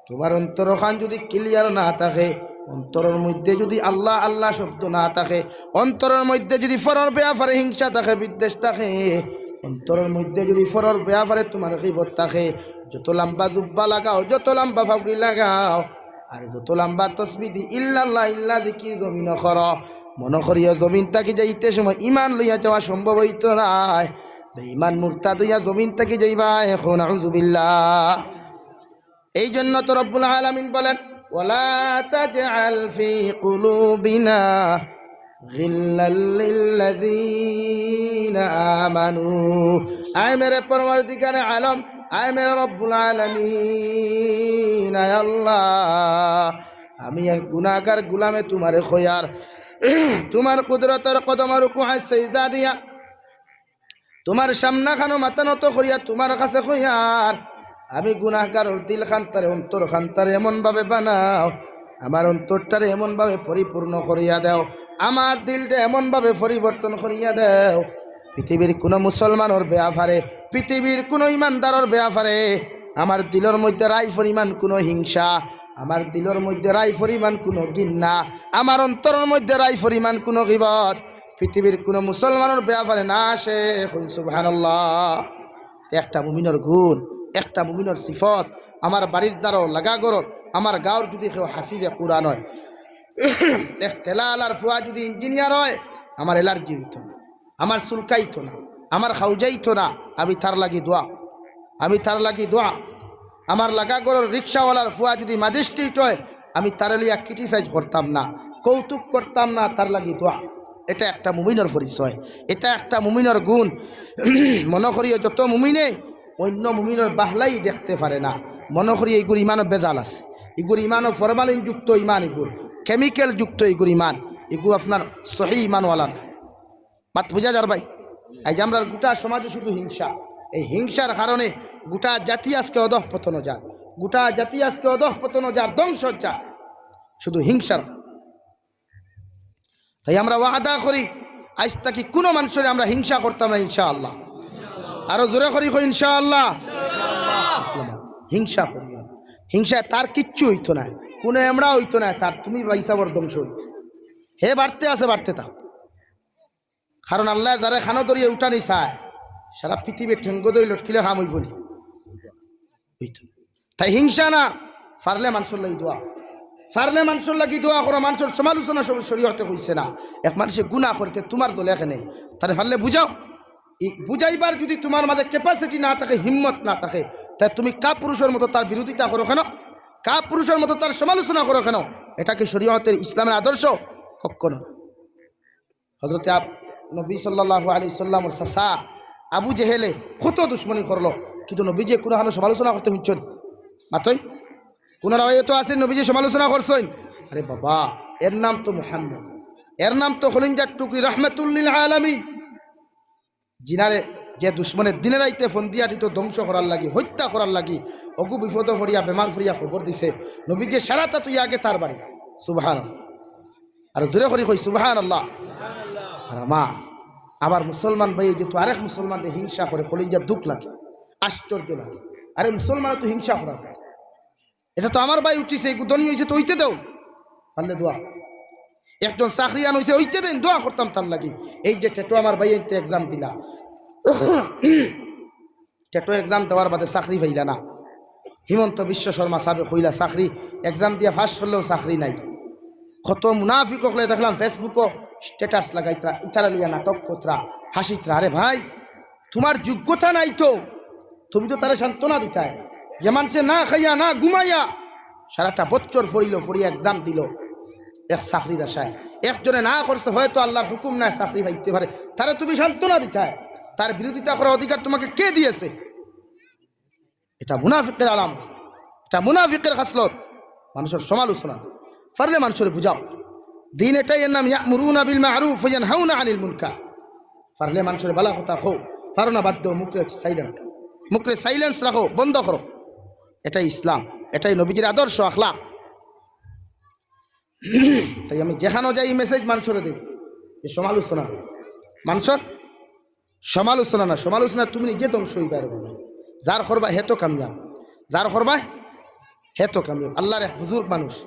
তুমার অন্তরখান যুদি clear না থাকে, অন্তরর মধ্যে যুদি আল্লাহ আল্লাহ শব্দ না থাকে, অন্তরর মধ্যে যুদি পরর বেয়াপারে হিংসা থাকে, বিদ্বেষ থাকে, অন্তরর মধ্যে যুদি পরর বেয়াপারে তুমার গীবত থাকে, যত লাম্বা জুব্বা লাগাও, যত লাম্বা ফাগুড়ি লাগাও, আর যত লাম্বা তসবিহ দি ইল্লাল্লাহ ইল্লা জিকির জমিনো করো, মনো করিও জমিন থাকি যাইতে সময় ইমান লইয়া যাওয়া সম্ভব অইতো নায়। বেঈমান মুরতাদ অইয়া জমিন থাকি যাইবায়। কও নাউজুবিল্লাহ। এই জন্য তো রব্বুল আলামিন বলেন, "ওয়ালা তাজআল ফি কুলুবিনা গিল্লাল লিল্লাযীনা আমানু।" আয় মেরে পরওয়ারদিগারে আলম, আয় মেরে রব্বুল আলামিন, আয় আল্লাহ, আমি এক গুনাহগার গুলামে তুমারে কইয়ার, তুমার কুদরতর কদমর উকুয়ায় সিজদা দিয়া, তুমার সামনাখানো মাথা নত করিয়া তুমার কাছে কইয়ার, আমি গুনাহগারর দিলখানতারে, অন্তরখানতারে এমন ভাবে বানাও, আমার অন্তরটারে এমন ভাবে পরিপূর্ণ করিয়া দেও, আমার দিলটা এমন ভাবে পরিবর্তন করিয়া দেও, পৃথিবীর কুনু মুসলমানর বেয়াপারে, পৃথিবীর কুনু ইমানদারর বেয়াপারে আমার দিলর মধ্যে রাই পরিমাণ কুনু হিংসা, আমার দিলর মধ্যে রাই পরিমাণ কুনু ঘিন্না, আমার অন্তরর মধ্যে রাই পরিমাণ কুনু গীবত পৃথিবীর কুনু মুসলমানর বেয়াপারে না আসে। কইন সুবহানাল্লাহ। তে একটা মুমিনর গুণ, একটা মুমিনর সিফত, আমার বাড়ির দ্বারও লাগা ঘরর, আমার গাঁওর যুদি কেউ হাফিজে কুরআন অয়, এক ঠেলা আলার ফুয়া যুদি ইঞ্জিনিয়ার অয়, আমার allergy অইতো না, আমার চুলকাইতো না, আমার খাউজাইতো না, আমি তার লাগি দোয়া, আমি তার লাগি দোয়া। আমার লাগা ঘরর রিক্সাওয়ালার ফুয়া যুদি ম্যাজিস্ট্রেট অয়, আমি তারে লইয়া criticize করতাম না, কৌতুক করতাম না, তার লাগি দোয়া। এটা একটা মুমিনর পরিচয়, এটা একটা মুমিনর গুণ। মনো করিও যত মুমিনে অইন্য মুমিনর বাহলাই দেখতে পারে না, মনো করিও ইগুর ইমানো ভেজাল আছে, ইগুর ইমানো formalin যুক্ত ইমান, ইগুর chemical যুক্ত ইগুর ইমান, ইগু আপনার সহি ইমানওয়ালা না। মাত বুঝা যার ভাই? এই যে আমরার গুটা সমাজে শুধু হিংসা, এই হিংসার কারণে গুটা জাতি আজকে অধঃপতনো যার, গুটা জাতি আজকে অধঃপতনো যার, ধ্বংস যার, শুধু হিংসার কারণে। তাই আমরা ওয়াদা করি, আইজ থাকি কুনু মানষরে আমরা হিংসা করতাম না ইনশাআল্লাহ। আরো জোরে করি কই ইনশাআল্লাহ। হিংসা করিও না, হিংসায় তার কিচ্ছু অইতো নায়, কুনু এমরা অইতো নায় তার, তুমি ভাই সাবর ধ্বংস অইতো। হে বাড়তে আছে, বাড়তে থাক। কারণ আল্লায় যারে কানো ধরিয়া উঠানি চায়, সারা পৃথিবীর ঠেঙ্গো ধরি লটকিলে কাম অইবো নি? অইতো। তাই হিংসা না, পারলে মানষর লাগি দোয়া, পারলে মানষর লাগি দোয়া করো। মানষর সমালোচনা শরীয়তে কইছে না। এক মানষে গুনা করতে তুমার দলে কেনে, তারে পারলে বুঝাও। ই বুঝাইবার যুদি তুমার মাঝে capacity না থাকে, হিম্মত না থাকে, তে তুমি কাপুরুষর মতো তার বিরোধিতা করো কেনে? কাপুরুষর মতো তার সমালোচনা করো কেনে? এটা কি শরীয়তের, ইসলামের আদর্শ? কখনো না। হযরতে আব-, নবী সাল্লাল্লাহু আলাইহি সাল্লামর চাচা আবু জেহেলে কত দুশমনি করলো, কিন্তু নবীজিয়ে কুনুখানো সমালোচনা করতে হুনছইন? মাতইন। কুনু রেওয়ায়েতো আছে নবীজিয়ে সমালোচনা করছইন? আরে বাবা, এর নাম তো মুহাম্মদ, এর নাম তো কলিজার টুকরি, রাহমাতুল লিল আলামিন। জিনারে যে দুশমনে দিনে রাইতে ফন্দি আটিতো ধ্বংস করার লাগি, হত্যা করার লাগি, অগু বিপদো পড়িয়া, বেমার পড়িয়া খবর দিছে, নবীজিয়ে সারাতা তুই আগে তার বাড়ি। সুবহানাল্লাহ। আর জোরে করি কই সুবহানাল্লাহ। আর আমা-, আমার মুসলমান ভাই যেহেতু আরেক মুসলমানরে হিংসা করে, কলিজার দুখ লাগে, আশ্চর্য লাগে। আরে মুসলমান তো হিংসা করা, এটা তো আমার ভাই উঠিছে, এগু ধনী অইছে তো অইতে দেও, পারলে দোয়া। একজন চাকরিয়ান অইছে, অইতে দেইন, দোয়া করতাম তার লাগি। এই যে টেটো আমার ভাইয়াইন্তে এক্সাম দিলা, টেটো এক্সাম দেওয়ার বাদে চাকরি পাইলা না। হিমন্ত বিশ্ব শর্মা সাবে কইলা চাকরি, এক্সাম দিয়া পাস করলেও চাকরি নাই। কত মুনাফিক অকলে দেখলাম Facebook-ও স্ট্যাটাস লাগাইতরা, ইতারা লইয়া নাটক করতরা, হাসিতরা। আরে ভাই, তোমার যোগ্যতা নাই তো, তুমি তো তারে সান্ত্বনা দিতায়। যে মানষে না খাইয়া না ঘুমাইয়া সারাটা বছর পড়িল, পড়িয়া এক্সাম দিল এক চাকরির আশায়, একজনে না করছে, হয়তো আল্লাহর হুকুম নাই চাকরি পাইতে পারে, তারে তুমি সান্ত্বনা দিতায়। তার বিরোধিতা করার অধিকার তোমাকে কে দিয়েছে? এটা মুনাফিকের আলাম, এটা মুনাফিকের খাসলত। মানুষের সমালোচনা, পারলে মানুষের বুঝাও। দিন এটাই, এর নাম ইয়া'মুরুনা বিল মা'রুফ ওয়া ইয়ানহাউনা আনিল মুনকার। পারলে মানুষের ভালা কথা কও, পারো না বাদ দেও, মুখরে সাইলেন্ট, মুখরে সাইলেন্স রাখো, বন্ধ করো। এটাই ইসলাম, এটাই নবীজির আদর্শ আখলাক। তাই আমি যেখানো যাই মেসেজ মানুষরে দেই, যে সমালোচনা, মানুষের সমালোচনা না, সমালোচনা তুমি নিজে ধ্বংস হইবার বলে। যার করবা হে তো কামিয়াব, যার করবা হে তো কামিয়াব। আল্লাহর এক বুজুর্গ মানুষ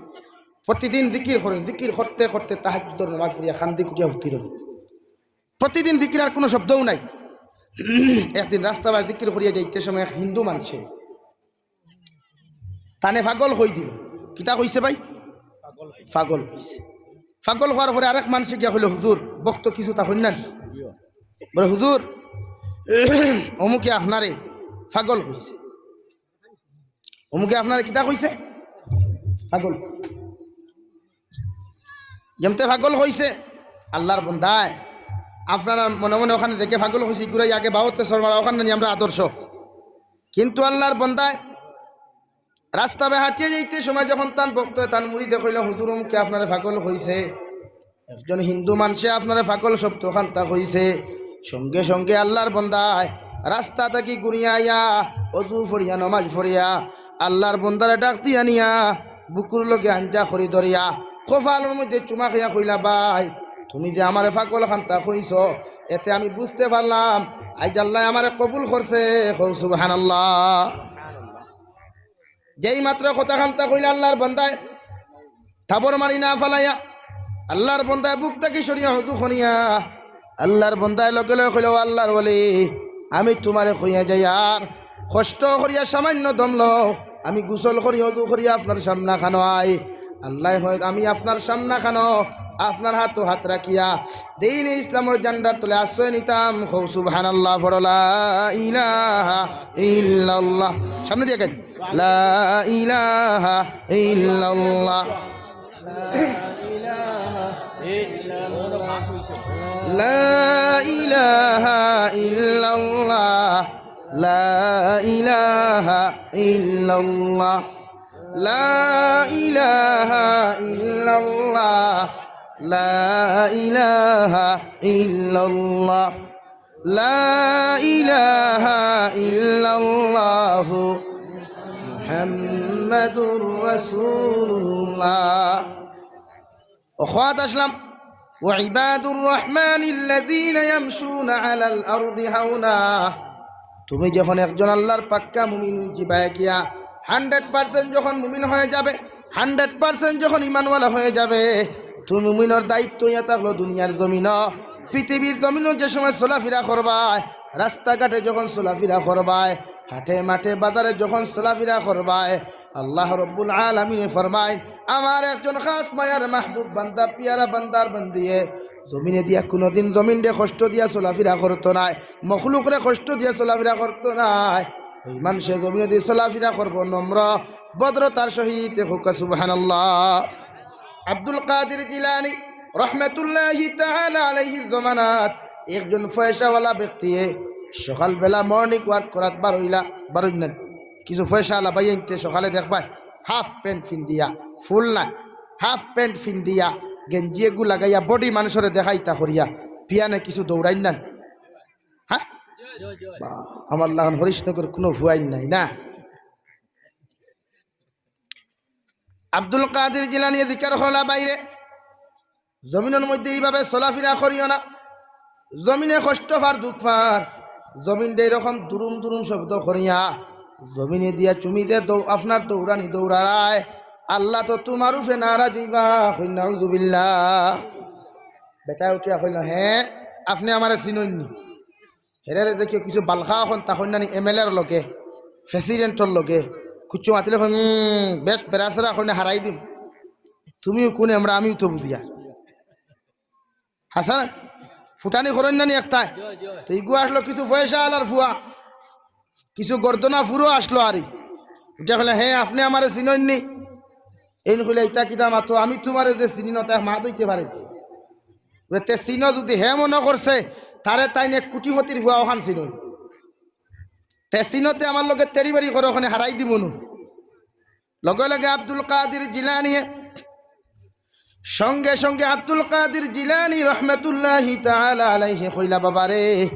প্রতিদিন জিকির করেন, জিকির করতে করতে তাহাজ্জুদর নামাজ পড়িয়া কান্দি কুটিয়া হুতি রইন। প্রতিদিন জিকির, আর কোনো শব্দও নাই। একদিন রাস্তা বায় জিকির করিয়া যাইতে সময় এক হিন্দু মানষে তানে পাগল কই দিল। কিতা কইছে ভাই? পাগল কইছে। পাগল কওয়ার পরে আরেক মানষে গিয়া কইল, "হুজুর, ভক্ত কিছু তা কইন না।" বলে, "হুজুর, অমুকে আপনারে পাগল কইছে।" অমুকে আপনারে কিতা কইছে? পাগল। যেমতে পাগল কইছে, আল্লাহর বন্দায়, আপনারা মনে মনে ওখানে দেখে পাগল কইছে, ঘুরাই আগে বাবতে সর মারা, ওখানে নি আমরা আদর্শ। কিন্তু আল্লাহর বন্দায় রাস্তা বায় হাঁটিয়া যাইতে সময় যখন তান ভক্ত, তান মুরিদে কইল, "হুজুর, অমুকে আপনারে পাগল কইছে।" একজন হিন্দু মানষে আপনারে পাগল শব্দ খান্তা কইছে। সঙ্গে সঙ্গে আল্লাহর বন্দায় রাস্তা থাকি ঘুরিয়া আইয়া, অজু পড়িয়া, নমাজ পড়িয়া, আল্লাহর বন্দারে ডাক দিয়া নিয়া, বুকুর লগে আঞ্জা করি ধরিয়া, কপালর মধ্যে চুমা খাইয়া কইলা, "ভাই, তুমি যে আমারে পাগল খান্তা কইছো, এতে আমি বুঝতে পারলাম, আইজ আল্লায় আমারে কবুল করছে।" কও সুবহানাল্লাহ। যেই মাত্র কথা খান্তা কইলা আল্লাহর বন্দায়, থাবর মারি না ফালাইয়া, আল্লাহর বন্দায় বুক থাকি সরিয়া অজু করিয়া, আল্লাহর বন্দায় লগে লগে কইল, "ও আল্লাহর ওলি, আমি তোমারে কইয়া যাইয়ার, কষ্ট করিয়া সামান্য দম লও, আমি গোসল করি, অজু করিয়া আপনার সামনে খানো আই।" আল্লায় কয়, "আমি আপনার সামনে খানো, আপনার হাতো হাত রাখিয়া দ্বীনে ইসলামর ঝান্ডার তলে আশ্রয় নিতাম।" কও সুবহানাল্লাহ, পড়ো লা ইলাহা ইল্লাল্লাহ। সামনে দিয়া গাইন। লা ইলাহা ইল্লাল্লাহ। লা ইলাহা ইল্লাল্লাহ। লা ইলাহা ইল্লাল্লাহ। লা ইলাহা ইল্লাল্লাহ। লা ইলাহা ইল্লাল্লাহ। লা ইলাহা ইল্লাল্লাহু মুহাম্মাদুর রাসূলুল্লাহ। অউ কওয়াত আসলাম, "ওয়া ইবাদুর রহমানিল্লাযীনা ইয়ামশুনা আলাল আরদি হাওনা।" তুমি যখন একজন আল্লাহর পাক্কা মুমিন অইযিবায় গিয়া, হান্ড্রেড পার্সেন্ট যখন মুমিন হয়ে যাবে, হান্ড্রেড পার্সেন্ট যখন ইমানওয়ালা হয়ে যাবে, তুমি মুমিনর দায়িত্ব ইয়া থাকলো দুনিয়ার জমিনো, পৃথিবীর জমিনো যে সময় চলাফিরা করবায়, রাস্তাঘাটে যখন চলাফিরা করবায়, হাটে মাঠে বাজারে যখন চলাফিরা করবায়, আল্লাহ রব্বুল আলামিনে ফরমাইন, আমার একজন খাস মায়ার মাহবুব বান্দা, পিয়ারা বান্দার বান্দিয়ে জমিনে দিয়া কুনুদিন জমিনরে কষ্ট দিয়া চলাফিরা করতো নায়, মখলুকরে কষ্ট দিয়া চলাফিরা করতো নায়। ওই মানষে জমিনে দিয়া চলাফিরা করবো নম্র, ভদ্রতার সহিত। কউক্কা সুবহানাল্লাহ। আব্দুল কাদির জিলানী রহমাতুল্লাহি তাআলা আলাইহির জমানাত একজন পয়সাওয়ালা ব্যক্তিয়ে সকালবেলা মর্নিং ওয়াক করাত বারইলা, বারইন না। কিছু পয়সাআলা ভাইয়াইন্তে সকালে দেখবায় হাফ প্যান্ট ফিন্দিয়া, ফুল নায়, হাফ প্যান্ট ফিন্দিয়া, গেঞ্জি এগু লাগাইয়া, বডি মানষরে দেখাইতা করিয়া, পিয়ানে কিছু দৌড়াইন না। হ্যাঁ? বা, আমার লাখান হরিশনগর কুনু ফুয়াইন নাই না। আব্দুল কাদির জিলানীয়ে জিকার করলা, বাইরে জমিনর মধ্যে ইভাবে চলাফিরা করিও না। জমিনে কষ্ট পার, দুখ পার। জমিনটা এরকম দুরুম দুরুম শব্দ করিয়া জমিনে দিয়া তুমি যে দৌ-, আপনার দৌড়ানি দৌড়ারায়, আল্লাহ তো তুমার উপরে নারাজ অইবা। কইন নাউজুবিল্লাহ। বেটায় উঠিয়া কইল, "হে, আপনে আমারে চিনইন নি?" হেরে রে দেখিও কিছু বালখা অখন তা কইন না নি, এমএলএর লগে, প্রেসিডেন্টর লগে, কুচ্ছু মাতিলে কইন, "উম, বেশ বেড়াছেড়া কইন হারাই দিম।" তুমিও কুন আমরা, আমিও তো বুঝিয়ার। হাসান, ফুটানি করইন না নি একটায়? তো ইগু আসলো কিছু পয়সা আলার ফুয়া, কিছু গর্দনা ফুরো আসলো আরি। উঠে কইলে, "হে, আপনে আমারে চিনইন নি?" এইন কইলে, "ইতা কিতা মাতো, আমি তুমারে যে চিনি না, তাই মাত অইতে পারে?" বলে, "তে চিনো যুদি, হে মনো করছে, তারে তাইন এক কুটিপতির ফুয়া অখান চিনইন। তে চিনো তে আমার লগে তেড়িবাড়ি করো, অখানে হারাই দিমু নু।" লগে লগে আব্দুল কাদির জিলানিয়ে, সঙ্গে সঙ্গে আব্দুল কাদির জিলানি রহমতুল্লাহি তাআলা আলাইহি কইলা, "বাবা রে,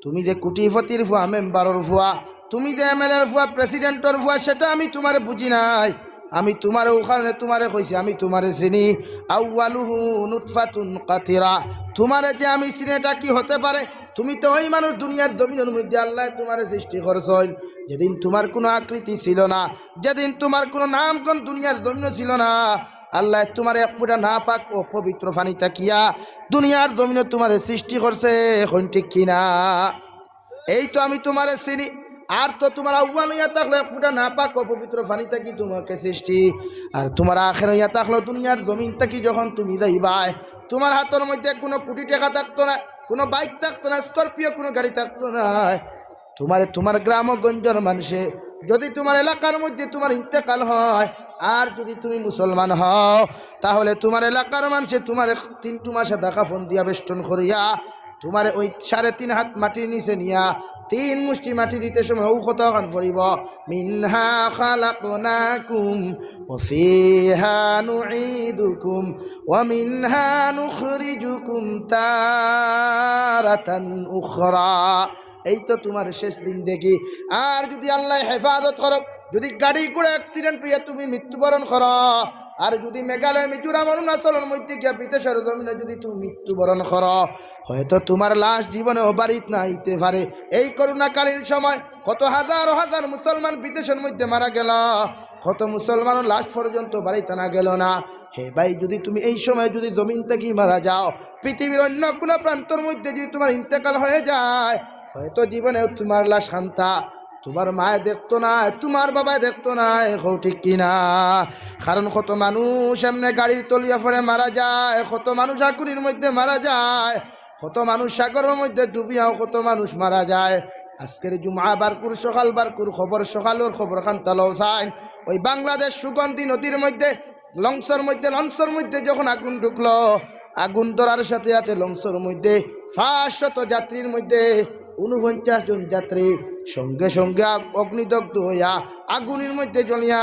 তুমি যে কুটিপতির ফুয়া, মেম্বারর ফুয়া, তুমি যে এমএলএর ফুয়া, প্রেসিডেন্টর ফুয়া, সেটা আমি তুমারে বুঝি নাই। আমি তুমারে অখানে তুমারে কইছি, আমি তুমারে চিনি। আউয়ালুহু নুতফাতুন কাতিরা। তুমারে যে আমি চিনি, এটা কি হতে পারে? তুমি তো ওই মানুষ, দুনিয়ার জমিনর মধ্যে আল্লায় তুমারে সৃষ্টি করছইন, যেদিন তুমার কুনু আকৃতি ছিল না, যেদিন তুমার কুনু নামগন্ধ দুনিয়ার জমিনো ছিল না, আল্লায় তুমারে এক ফুটা নাপাক অপবিত্র পানি থাকিয়া দুনিয়ার জমিনো তুমারে সৃষ্টি করছে।" কইন ঠিক কি না? এই তো আমি তুমারে চিনি, আর তো তুমার আউয়াল অইয়া থাকলো এক ফুটা নাপাক অপবিত্র পানি থাকি তুমাকে সৃষ্টি, আর তুমার আখের অইয়া থাকলো দুনিয়ার জমিন থাকি যখন তুমি যাইবায়, তুমার হাতর মধ্যে কুনু কুটি টেকা থাকতো না, কুনু বাইক থাকতো না, স্করপিও কুনু গাড়ি থাকতো না। তুমারে তুমার গ্রাম ও গঞ্জর মানষে যুদি তুমার এলাকার মধ্যে তুমার ইন্তেকাল হয়, আর যুদি তুমি মুসলমান হও, তাহলে তুমার এলাকার মানষে তুমারে তিন টুমা সাদা কাফন দিয়া বেষ্টন করিয়া তুমারে ওই সাড়ে তিন হাত মাটির নিচে নিয়া তিন মুষ্টি মাটি দিতে সময় ও কথা অখান পড়িব, "মিনহা খালাকনাকুম ওয়া ফিহা নুঈদুকুম ওয়া মিনহা নুখরিজুকুম তারাতান উখরা।" এই তো তুমার শেষ জিন্দেগি। আর যুদি আল্লায় হেফাজত করউক, যুদি গাড়ি ঘোড়া অ্যাক্সিডেন্ট অইয়া তুমি মৃত্যুবরণ করো, আর যুদি মেঘালয়, মিজোরাম, অরুণাচলর মধ্যে গিয়া বিদেশর জমিনো যুদি তুমি মৃত্যুবরণ করো, হয়তো তুমার লাশ জীবনে ও বাড়িত না আইতে পারে। এই করোনাকালীন সময় কত হাজার হাজার মুসলমান বিদেশর মধ্যে মারা গেল, কত মুসলমানর লাশ পর্যন্ত বাড়িত আনা গেল না। হে ভাই, যুদি তুমি এই সময় যুদি জমিন থাকি মারা যাও, পৃথিবীর অন্য কুনু প্রান্তর মধ্যে যুদি তুমার ইন্তেকাল হয়ে যায়, হয়তো জীবনে তুমার লাশ আনতা তুমার মায়ে দেখতো নায়, তুমার বাবায় দেখতো নায়, কও ঠিক কি না? কারণ কত মানুষ এমনে গাড়ির তলিয়া পড়ে মারা যায়, কত মানুষ আগুনির মধ্যে মারা যায়, কত মানুষ সাগরর মধ্যে ডুবিয়াও কত মানুষ মারা যায়। আজকের জুমা বারকুর, সকাল বারকুর খবর, সকালর খবর খান্তা লও চাইন। ওই বাংলাদেশ সুগন্ধি নদীর মধ্যে লঞ্চর মধ্যে, লঞ্চর মধ্যে যখন আগুন ঢুকলো, আগুন ধরার সাথে সাথে লঞ্চর মধ্যে পাঁচশত যাত্রীর মধ্যে ঊনপঞ্চাশ জন যাত্রী সঙ্গে সঙ্গে আগ-, অগ্নিদগ্ধ হইয়া আগুনের মধ্যে জ্বলিয়া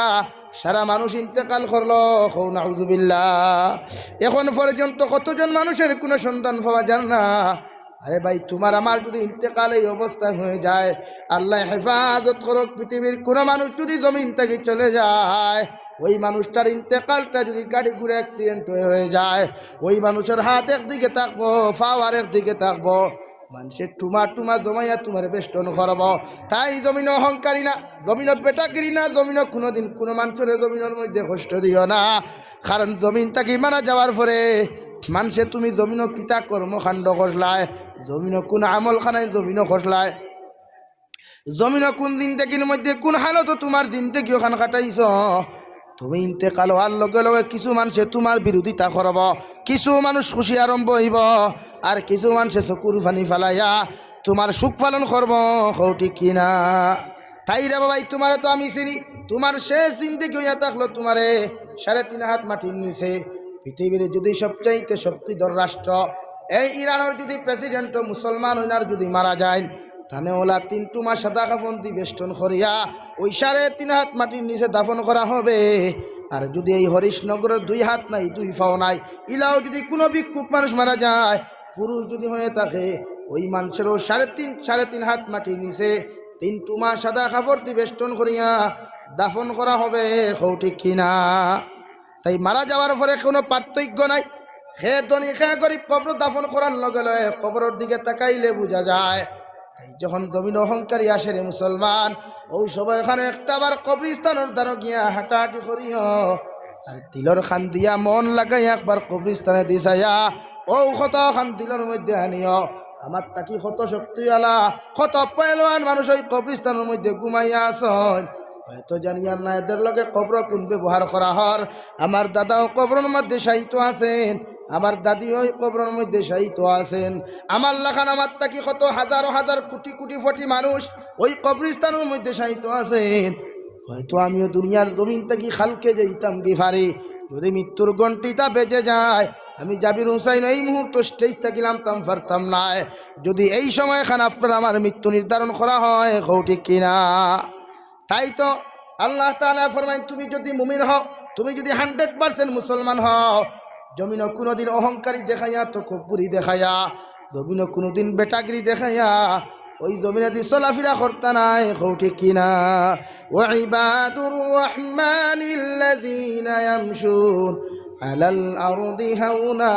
সারা মানুষ ইন্তেকাল করলো। কও নাউজুবিল্লাহ। এখন পর্যন্ত কতজন মানুষের কোনো সন্ধান পাওয়া যায় না। আরে ভাই, তুমার আমার যুদি ইন্তেকাল এই অবস্থায় হয়ে যায়, আল্লায় হেফাজত করউক, পৃথিবীর কুনু মানুষ যুদি জমিন থাকি চলে যায়, ওই মানুষটার ইন্তেকালটা যুদি গাড়ি ঘোড়া অ্যাক্সিডেন্ট হয়ে হয়ে যায়, ওই মানুষর হাত একদিকে থাকবো, পাও আরেক দিকে থাকবো, মানষে টুমা টুমা জমাইয়া তুমারে বেষ্টন করবো। তাই জমিনো অহংকারী না, জমিনো বেটাগিরি না, জমিনো কুনুদিন কুনু মানষরে জমিনর মধ্যে কষ্ট দিও না। কারণ জমিন থাকি মারা যাওয়ার পরে মানষে তুমি জমিনো কিতা কর্মকাণ্ড করলায়, জমিনো কুন আমল খানায় জমিনো করলায়, জমিনো কুন জিন্দেগির মধ্যে কুন হালতো তুমার জিন্দেগি অখান কাটাইছো, তুমি ইন্তেকাল হওয়ার লগে লগে কিছু মানষে তুমার বিরোধিতা করবো, কিছু মানুষ খুশি আরম্ভ হইবো, আর কিছু মানষে চকুর পানি ফালাইয়া তুমার শোক পালন করবো। কও ঠিক কি না? তাই রে বাবাই, তুমারে তো আমি চিনি, তুমার শেষ জিন্দেগি হইয়া থাকলো তুমারে সাড়ে তিন হাত মাটির নিচে। পৃথিবীর যুদি সবচাইতে শক্তিধর রাষ্ট্র, এই ইরানর যুদি প্রেসিডেন্টও মুসলমান হইনার যুদি মারা যাইন, তানে ওলা তিন টুমা সাদা কাফন দি বেষ্টন করিয়া ওই সাড়ে তিন হাত মাটির নিচে দাফন করা হবে। আর যুদি এই হরিশনগরর দুই হাত নাই, দুই পাও নাই, ইলাও যুদি কুনু ভিক্ষুক মানুষ মারা যায়, পুরুষ যুদি হয়ে থাকে, ওই মানষেরও সাড়ে তিন, সাড়ে তিন হাত মাটির নিচে তিন টুমা সাদা কাপড় দি বেষ্টন করিয়া দাফন করা হবে। কও ঠিক কি না? তাই মারা যাওয়ার পরে কুনু পার্থক্য নাই, কে ধনী কে গরিব, কবরো দাফন করার লগে লগে কবরর দিকে তাকাইলে বুঝা যায়। যখন জমিন অহংকারী আসে রে মুসলমান, অউ সময়খানো একটা বার কবরিস্তানর দ্বারো গিয়া হাঁটাহাঁটি করিও, আর দিলর খান দিয়া মন লাগাইয়া একবার কবরিস্তানে দি চাইয়া, অউ কথাখান দিলর মধ্যে আনিও, আমার থাকি কত শক্তিআলা, কত পয়লওয়ান মানুষ অউ কবরিস্তানর মধ্যে ঘুমাইয়া আছইন। হয়তো জানিয়ার না এদের লগে কবর কুন ব্যবহার করা হর। আমার দাদাও কবরর মধ্যে শায়িত আছইন, আমার দাদিও অউ কবরর মধ্যে শায়িত আছইন। আমার লাখান আমার থাকি কত হাজারো হাজার কুটি কুটি ফটি মানুষ অউ কবরিস্তানর মধ্যে শায়িত আছইন। হয়তো আমিও দুনিয়ার জমিন থাকি কালকে যাইতাম গি পারি। যদি মৃত্যুর ঘন্টিটা বেজে যায়, আমি জাবির হুসাইন এই মুহূর্ত স্টেজ থাকি লামতাম পারতাম নায়। যদি এই সময়খান আপনার আমার মৃত্যু নির্ধারণ করা হয়, কও ঠিক কিনা? তাই তো আল্লাহ তাআলা ফরমাইন, তুমি যদি মুমিন হও, তুমি যদি হান্ড্রেড পার্সেন্ট মুসলমান হও, জমিনো কুনুদিন অহংকারী দেখাইয়া, তকব্বুরি দেখাইয়া, জমিনো কুনুদিন বেটাগিরি দেখাইয়া অউ জমিনে দি চলাফিরা করতা নায়, কও ঠিক কিনা? وعباد الرحمن الذين يمشون على الأرض هونا